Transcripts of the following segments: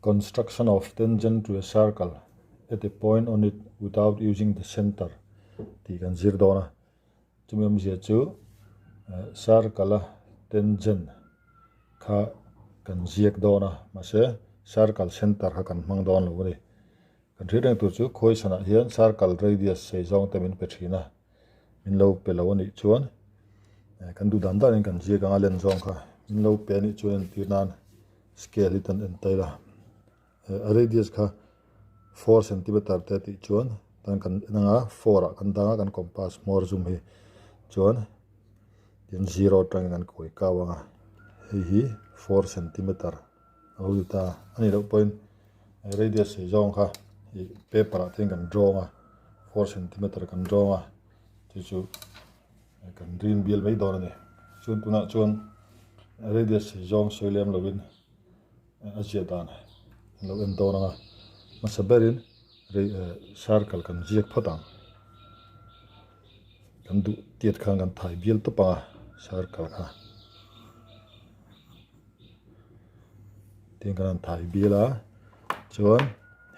Construction of tangent to a circle at a point on it without using the center tih kan zir dawn a. Chumi awmzia chu circle a tangent kha kan ziak dawn a, mahse circle center kha kan hmang dawn lo a ni. Kan hriat reng tur chu khawisanah hian circle radius sei zawng te min pe thin a, min lo pe lo a nih chuan kan duh dan danin kan ziak ang a len zawng kha min lo pe a nih chuan entir nan scale hi tan en ta ila a radius kha 4 centimeter te tih chuan tan kan en anga 4 ah kan dang a kan compass hmawr zum hi chuan tin 0 atangin kan kawi kau anga hei hi 4 centimeter a lo ni ta a nih loh pawhin radius sei zawng kha ih paper ah te hian kan drawng a 4 centimeter kan drawng a chu chu kan rin bial mai dawn a ni chuan tunah chuan radius sei zawng sawi lem lovin a ziah dan an lo en dawn ang a hmasa berin circle kan ziak phawt ang kan duh tiat khan kan thai bial tawp ang a circle kha. Tin kan han thai bial a chuan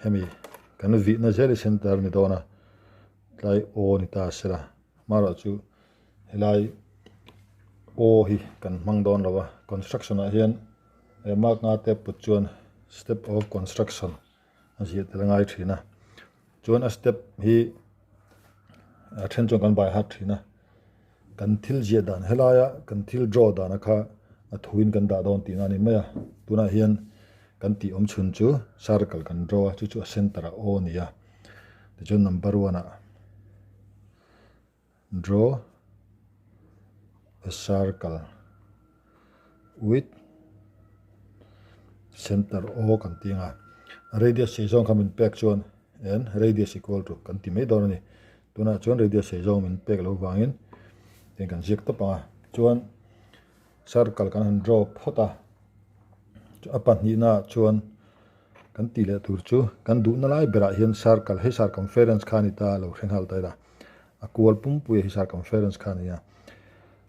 hemi kan vihna zel hi center a ni dawn a tlai aw ni ta sela amaherawh chu helai aw hi kan hmang dawn lo a construction ah hian he mark nga te put chuan step of construction a ziah tel a ngai thin a chuan a step hi a then chuan kan by heart thin a. Kan thil ziah dan helaia kan thil draw dana kha a thuin kan dah dawn tihna a ni mai a, tunah hian kan tih awm chhun chu circle kan draw a, chu chu a center ah aw a ni a, tichuan number one ah draw a circle with center aw kan ti ang a, radius sei zawng kha min pek chuan en radius equal to kan ti mai dawn a ni. Tunah chuan radius sei zawng min pek loh vangin eng kan ziak tawp ang a, chuan circle kan han draw phawt a, a pahnihnaah chuan kan tih leh tur chu kan duhna lai berah hian circle hei circumference kha a ni ta a lo hre nghal ta ila, a kual pumpui hi circumference kha a ni a,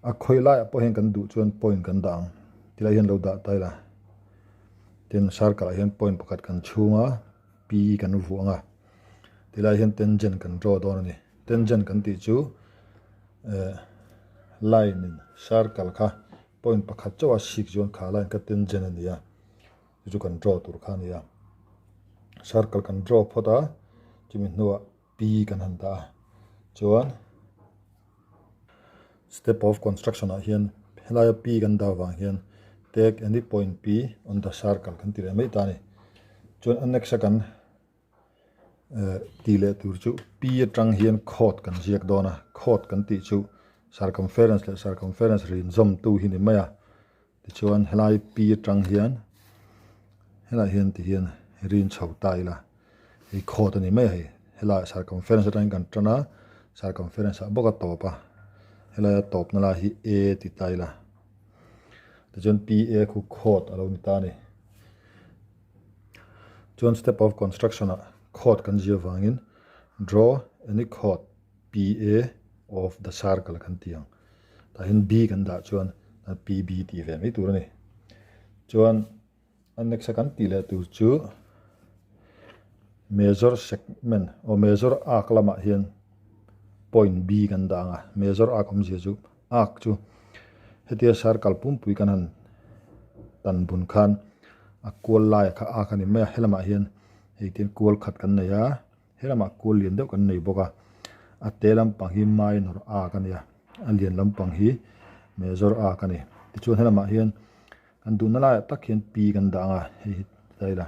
a khawi laiah pawh hian kan duh chuan point kan dah ang tilai hian lo dah ta ila, tin circle ah hian point pakhat kan chhung a p kan vuah ang a. Tilai hian tangent kan draw dawn a ni. Tangent kan tih chu eh line in circle kha point pakhat chauh a sik chuan kha line kha tangent a ni a, chu chu kan draw tur kha a ni a. Circle kan draw phawt a, chumi hnuah P kan han dah a, chuan step of construction ah hian helaia P kan dah vang hian take any point P on the circle kan ti leh mai ta a ni. Chuan a next a kan Tih leh tur chu P atang hian chord kan ziak dawn a, chord kan tih chu circumference leh circumference rin zawmtu hi ni mai a, tichuan helai P atang hian helaiah hian ti hian rin chho ta ila hei chord a ni mai a hei, helaiah circumference atangin kan tan a, circumference ah bawk a tawp a, helaia tawpna lai hi A ti ta ila, tichuan P A khu chord a lo ni ta a ni. Chuan step of construction ah chord kan zir vangin draw any chord PA of the circle kan ti ang. Tah hian B kan dah chuan PB tih ve mai tur a ni. Chuan a next a kan tih leh tur chu major segment aw major arc lamah hian point B kan dah ang a, major arc awmzia chu arc chu hetia circle pumpui kan han tan bun khan a kual lai kha arc a ni mai a helamah hian hei tian kual khat kan nei a helamah kual lian deuh kan nei bawk a a te lampang hi minor arc a ni a a lian lampang hi major arc a ni tichuan helamah hian kan duhna laiah tak hian p kan dah ang a hei hi ti ila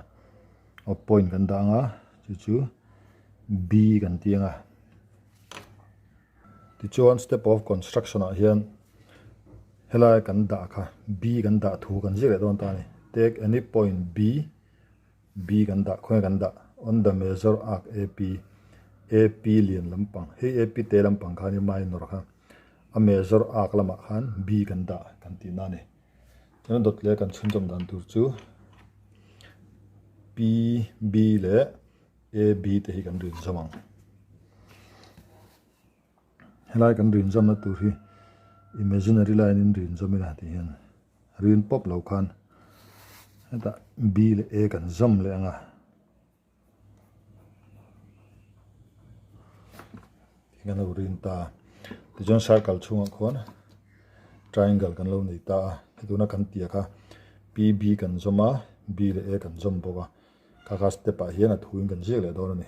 aw point kan dah ang a chu chu b kan ti ang a. Tichuan step of construction ah hian helai kan dah kha B kan dah thu kan ziak leh dawn ta a ni. Take any point B, B kan dah khawnge kan dah on the major arc AP, AP lian lampang hei AP te lampang khan i minor kha a major arc lamah khan B kan dah kan tihna a ni. Chuan dawt leh kan chhunzawm dan tur chu P, B leh A, B te hi kan rin zawm ang. Helai kan rin zawmna tur hi imaginary line in rin zawm ila tih hian rin pawp lo khan Hetah B leh A kan zawm leh ang a. Kan lo rin ta. Tichuan circle chhungah khuan triangle kan lo nei ta a. Tuna kan tih kha PB kan zawm a, B leh A kan zawm bawk a. Kha kha step ah hian a thuin kan ziak leh dawn a ni.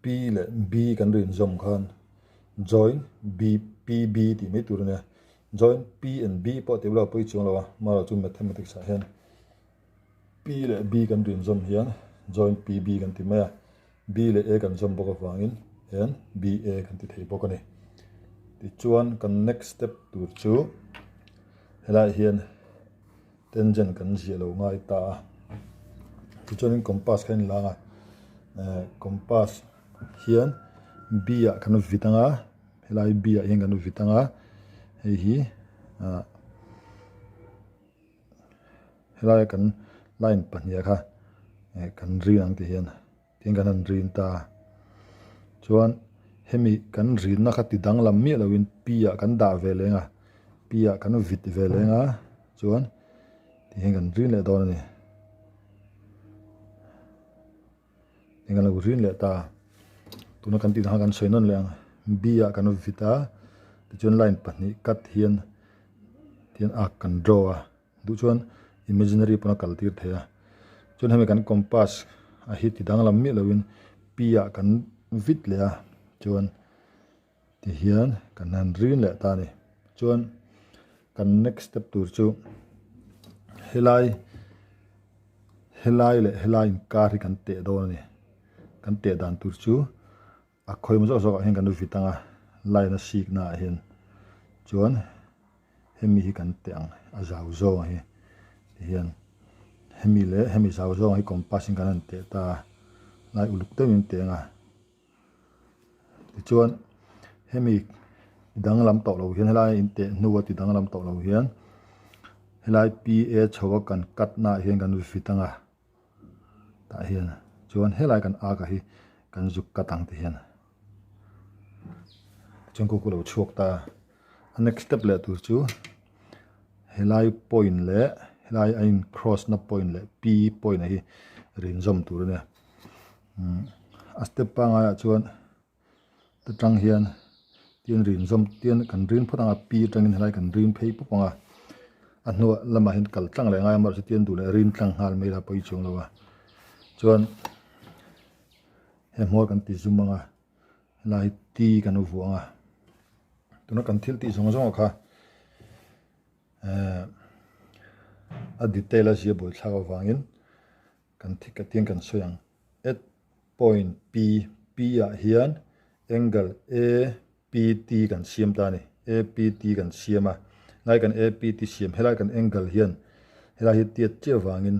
P leh B kan rin zawm khan join B PB tih mai tur a nia. Join P and B pawh tih bulah pawi chuang lo a, amaherawhchu chu mathematics ah hian P leh B kan rin zawm hian join PB kan ti mai a, B leh A kan zawm bawk avangin N B A kan ti thei bawk a ni. Tichuan kan next step tur chu helaiah hian tangent kan ziah lo ngai ta a, tichuanin compass kha a inlang a, compass hian B ah kan vit ang a, helai B ah hian kan vit ang a, hei hi ah. Helaia kan line pahnih kha eh kan rin ang tih hian tin kan han rin ta a chuan hemi kan rinna kha ti danglam miah loin P ah kan dah ve leng a P ah kan vit ve leng a chuan ti hian kan rin leh dawn a ni. Eng a lo rin leh ta. Tuna kan tih ang kha kan sawi nawn leh ang. B ah kan vit a, tichuan line pahnih cut hian tihian arc kan draw a, duh chuan imaginary pawn a kal tir thei a. Chuan hemi kan compass a hi ti danglam miah loin P ah kan vit leh a, chuan tihian kan han rin leh ta a ni. Chuan kan next step tur chu helai helai leh helai inkar hi kan teh dawn a ni. Kan teh dan tur chu a khawi zawk zawk ah hian kan vit ang a, line a sik na ah hian chuan hemi hi kan teh ang a zau zawng hi tihian hemi leh hemi zau zawng hi compass in kan han teh ta a, lai uluk deuhin teh ang a. Tichuan hemi danglam tawh lo hian helai in teh hnua ti danglam tawh lo hian helai P A chho a kan cut na ah hian kan vit ang a tah hian chuan helai kan arc ah hi kan zuk cut ang ti hian tichuan khu khu lo chhuak ta a next step leh tur chu helai point leh helai a in cross na point leh P point ah hi rinzawm tur a nia. A step pangai ah chuan ta tang hian tian rin zawm tian kan rin phawt ang a p atangin helai kan rin phei pawp ang a a hnuah lamah hian kal tlang leh ngai a mahse tian duh leh rin tlang nghal mai la pawi chuang lo a chuan he hmawr kan ti zum ang a helai t kan vuah ang a tuna kan thil tih zawng zawng ah kha ehh a detail a zia buaithlak avangin. Kan thik a tiang kan sawi ang. At point P, P ah hian angle APT kan siam ta a ni. APT kan siam a. Helai kan APT siam, helai kan angle hian helai hi tiat chiah vangin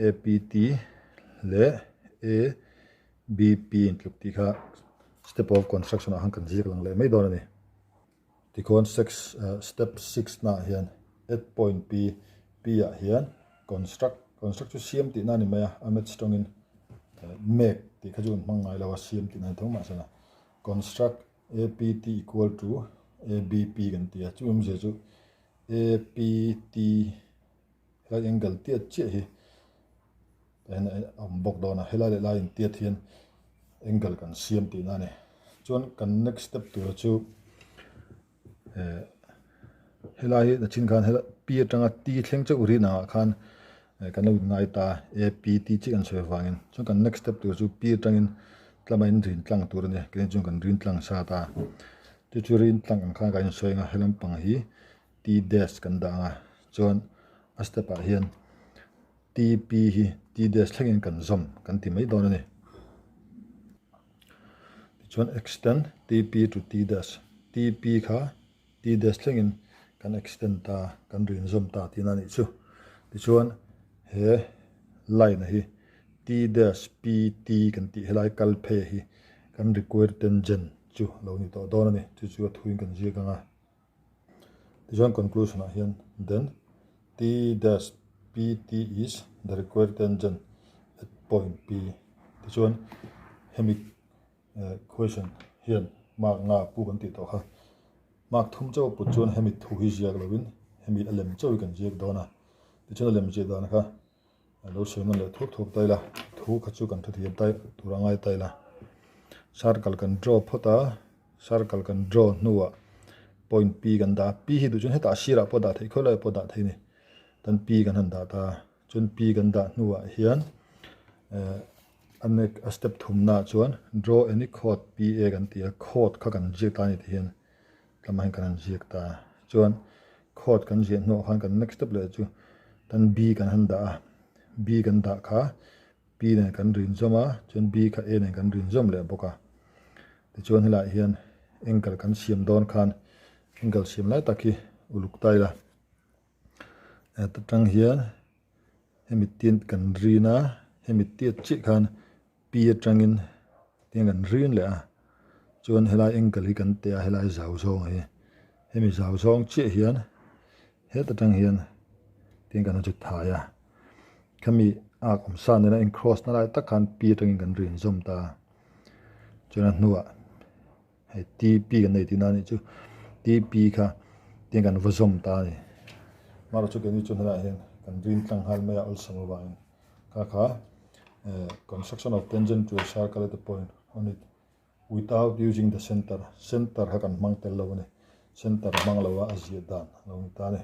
APT leh ABP intluk tih kha step of construction ah khan kan ziak lang leh mai dawn a ni. Tikhawn six step six naah hian at point P, P ah hian construct, construct chu siam tihna a ni mai a, a maths tawngin make tih kha chu kan hmang ngai lo a, siam tihna a ni tho mahse construct APT equal to ABP kan ti a, chu awmzia chu APT helai angle tiat chiah hi tah hian a awm bawk dawn a, helai leh lai intiat hian angle kan siam tihna a ni. Chuan kan next step tura chu eh helai hi nachin khan helai P atanga T thleng chauh rin angah khan kan lo inngai ta a P T chiah kan sawi avangin chuan kan next step tur chu P atangin tlama in rin tlang tur a ni keini chuan kan rin tlang sa ta chu chu rin tlang ang khan kan insawi ang a helam pang hi T dash kan dah ang a chuan a step ah hian T P hi T dash thlengin kan zawm kan ti mai dawn a ni. Tichuan extend T P to T dash T P kha T dash thlengin kan extend ta kan rin zawm ta tihna a nih chu. Tichuan he line hi T dash P T kan tih helai kal phei hi kan required tangent chu a lo ni tawh dawn a ni. Chu chu a thuin kan ziak ang a. Tichuan conclusion ah hian then T dash P T is the required tangent at point P tichuan hemi question hian mark nga pu kan tih tawh kha mark thum chauh a put chuan hemi thu hi ziak lovin hemi a lem chauh hi kan ziak dawn a. Tichuan a lem ziah dan kha lo sawi nawn leh thuk thuk ta ila, thu kha chu kan hrethiam ta tur a ngai ta ila. Circle kan draw phawt a, circle kan draw hnuah point P kan dah a, P hi duh chuan hetah a sirah pawh dah theih khawi lai pawh dah theih a ni. Tan P kan han dah ta a, chuan P kan dah hnuah hian eh a next a step thumnaah chuan draw any chord P A kan ti a, chord kha kan ziak ta a ni tih hian tlama hian kan han ziak ta a. Chuan chord kan ziah hnuah khan kan next step leh chu tan B kan han dah a, B kan dah kha P nen kan rin zawm a, chuan B kha A nen kan rin zawm leh bawk a. Tichuan helaiah hian angle kan siam dawn khan angle siam lai tak hi uluk ta ila. Heta tang hian hemi tin kan rin a, hemi tiat chiah khan P atangin tiang kan rin leh a, chuan helai angle hi kan teh a helai zau zawng hi hemi zau zawng chiah hian heta tang hian tiang kan chu thai a, khami ak awm sa nena in cross na lai tak khan P atangin kan rin zawm ta a, chuan a hnuah. Hei TP kan nei tihna a nih chu. TP kha tiang kan va zawm ta a ni. Hmarawh chu keini chuan helaiah hian kan rin tlang nghal mai a awlsam avangin kha kha construction of tangent to a circle at a point on it without using the center center kha kan hmang tel lo a ni. Center hmang lo a a ziah dan a lo ni ta a ni.